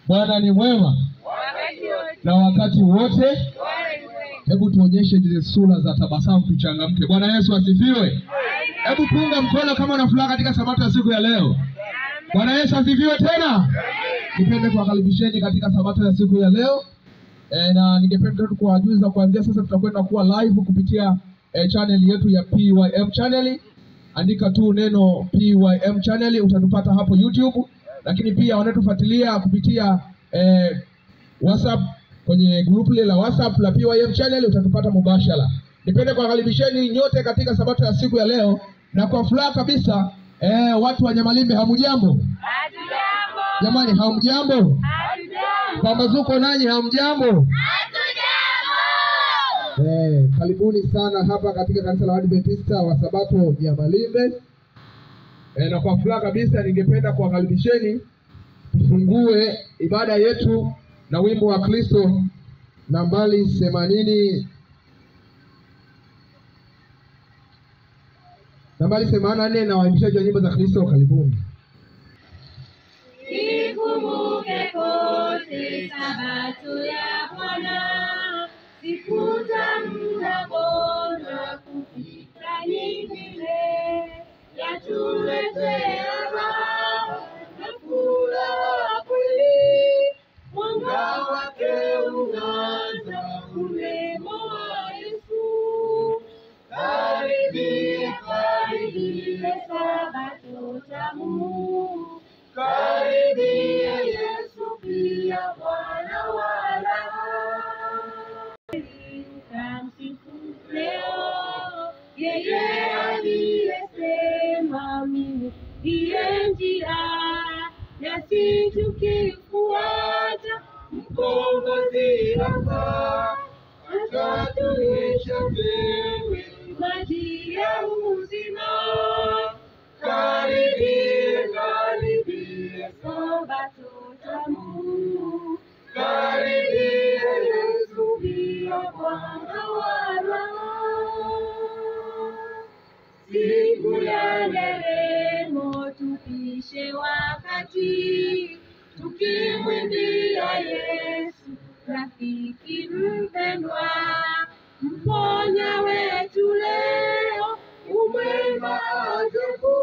Bwana ni mwema na wakati wote. Hebu tuonyeshe zile sura za tabasamu, tuchangamke. Bwana Yesu asifiwe. Hebu punga mkono kama una furaha katika sabato ya siku ya leo. Bwana Yesu asifiwe tena. Nipende kuwakaribisheni katika sabato ya siku ya leo. Na ningependa tu kuwajuza kuanzia sasa tutakwenda kuwa live kupitia channel yetu ya PYM channel. Andika tu neno PYM channel utatupata hapo YouTube. Lakini pia wanatufuatilia kupitia WhatsApp kwenye group la WhatsApp la PYM channel utatupata mubashara. Nipende kuwakaribisheni nyote katika sabato ya siku ya leo na kwa furaha kabisa. Watu wa Nyamalimbe hamujambo? Hatujambo. Jamani hamujambo? Hatujambo. Pambazuko nanyi hamjambo? Hatujambo. Karibuni sana hapa katika kanisa la Adventista wa Sabato Nyamalimbe. Na kwa furaha kabisa ningependa kuwakaribisheni tufungue ibada yetu na wimbo wa Kristo nambari 80, nambari 84 na waimbishaji wa nyimbo za Kristo karibuni. Ikumbuke kote Sabato ya Bwana, siku tamu na bora kupita nyingine, yatuletea raha na furaha kweli, mwanga wake ungaza urembo wa Yesu. Karibia, karibia Sabato tamu, karibia Yesu pia Bwana wa raha. Tutamsifu leo yeye aliyesema mimi ndiye njia, nasi tukifuata Mkombozi hapa atatulisha wewe maji ya uzima. Karibia, karibia Sabato tamu, karibia Yesu pia Bwana wa raha. Siku ya nderemo tupishe wakati, tukimwimbia Yesu rafiki mpendwa, mponya wetu leo, umwema ajabu,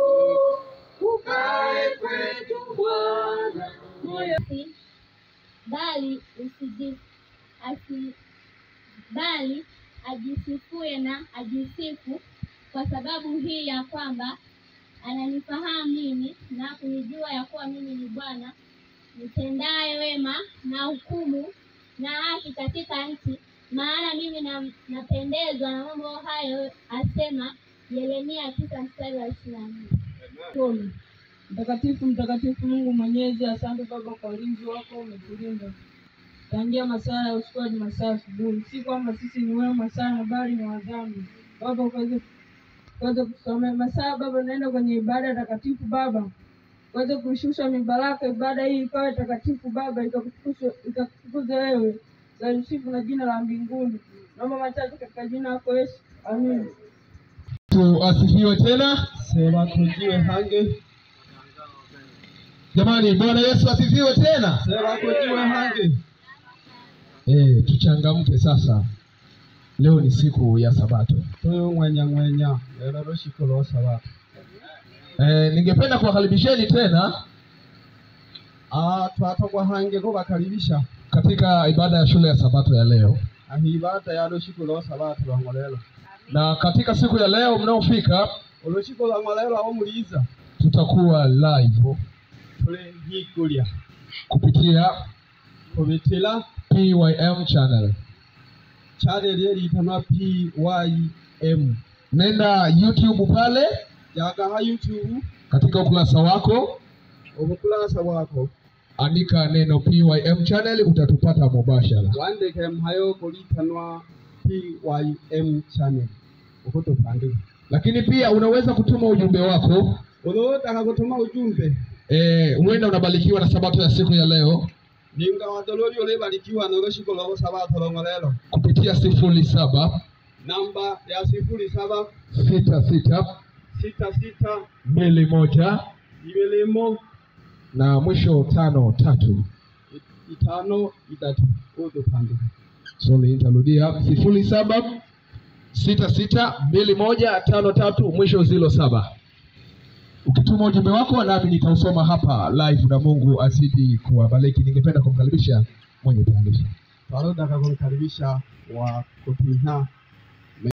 ukae kwetu Bwana moyo. Bali ajisifuye na ajisifu kwa sababu hii ya kwamba ananifahamu mimi na kunijua ya kuwa mimi ni Bwana nitendaye wema na hukumu na haki katika nchi, maana mimi napendezwa na mambo hayo, asema Yeremia 9:24. Mtakatifu, mtakatifu Mungu Mwenyezi, asante Baba kwa ulinzi wako umetulinda tangia masaa ya usiku hadi masaa ya asubuhi. Si kwamba sisi ni wema sana, bali ni wadhambi. Baba ukaweze kutusamehe masaa. Baba naenda kwenye ibada takatifu Baba, uweze kuishusha mibaraka, ibada hii ikawe takatifu Baba, ikakutukuze wewe, za na jina la mbinguni. Naomba machache katika jina lako Yesu, amen. Tuasifiwe tena. Sema kujiwe hange. Jamani, Bwana Yesu asifiwe tena. Sema kujiwe hange. Tuchangamke sasa. Leo ni siku ya Sabato. Tuyo mwenya mwenya, leo ni siku ya Sabato. Ningependa kuwakaribisheni tena. Twatogwa hange kubakaribisha katika ibada ya shule ya Sabato ya leo. Ibada ya siku ya Sabato lwangolelo. Na katika siku ya leo mnaofika, olushiko lwangolelo aho muliza, tutakuwa live tule hikulia kupitia kubitila PYM channel. Channel yeritanwa PYM. Nenda YouTube pale, yaga YouTube katika ukurasa wako, ukurasa wako andika neno PYM channel utatupata mubashara. Wandike mhayo kulitanwa PYM channel ukutupandika. Lakini pia unaweza kutuma ujumbe wako. Unataka kutuma ujumbe. Huenda unabarikiwa na Sabato ya siku ya leo. Ninga wadolori ulibarikiwa na lushiko lwa Sabato longolelo kupitia 07 namba ya 07 66 66 21 Ibelemo na mwisho 5 3. 5 3 udupande. Sorry, nitarudia 07 66 21 53 mwisho 07. Ukituma ujumbe wako nami nitausoma hapa live, na Mungu azidi kuwabariki. Ningependa kumkaribisha mwenye taarifa. Twarodaga kumkaribisha wa kupinha